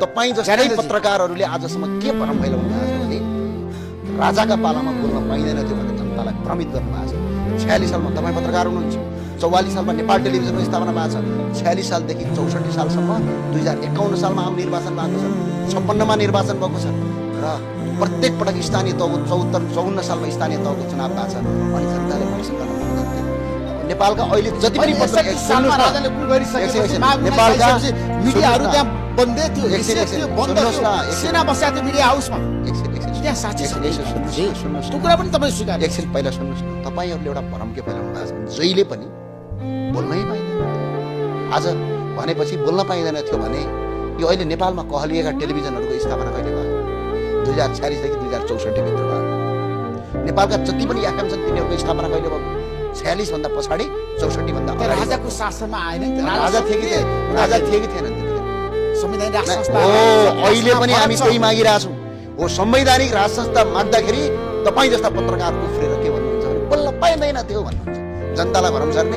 तपाईँ जस्तै पत्रकारहरूले आजसम्म के भ्रम फैलाउनु भएको छ भने राजाका पालामा बोल्न पाइँदैन थियो भनेर जनतालाई भ्रमित गर्नु भएको छ। 46 सालमा तपाईँ पत्रकार हुनुहुन्छ, 44 सालमा नेपाल टेलिभिजनको स्थापना भएको छ, 46 सालदेखि 64 सालसम्म 2051 सालमा आम निर्वाचन भएको छ, 56 मा निर्वाचन भएको छ र प्रत्येक पटक स्थानीय तहको 54 सालमा स्थानीय तहको चुनाव भएको छ। अनि जनताले भरोसा गर्न सक्दैन। नेपालका अहिले जति पनि राजाले कुल गरिसकेपछि नेपालका मिडियाहरू त्यहाँ बन्दै थियो, बन्द सेना बसेको थियो मिडिया हाउसमा। त्यहाँ साँच्चै सुन्नुहोस्, त्यो कुरा पनि तपाईँ स्वीकार एकछिन पहिला सुन्नुहोस् न। तपाईँहरूले एउटा भ्रम के फैलाउनु भएको छ भने जहिले पनि बोल्नै पाइँदैन। आज भनेपछि बोल्न पाइँदैन थियो भने यो अहिले नेपालमा कहलिएका टेलिभिजनहरूको स्थापना कहिले भयो? 2046 देखि 2064 भित्र भयो। नेपालका जति पनि एफएम छन् तिनीहरूको स्थापना कहिले भयो? 46 भन्दा पछाडि 64 भन्दा अगाडि। राजाको शासनमा आएन नि, राजा थिए कि थिएनन् त्यतिखेर? संवैधानिक राज संस्था अहिले पनि हामी त्यही मागिरहेछौँ। हो, संवैधानिक राज संस्था माग्दाखेरि तपाईँ जस्ता पत्रकार उफ्रेर के भन्नुहुन्छ भने बोल्न पाइँदैन थियो भन्नुहुन्छ। जनतालाई भरम सर्ने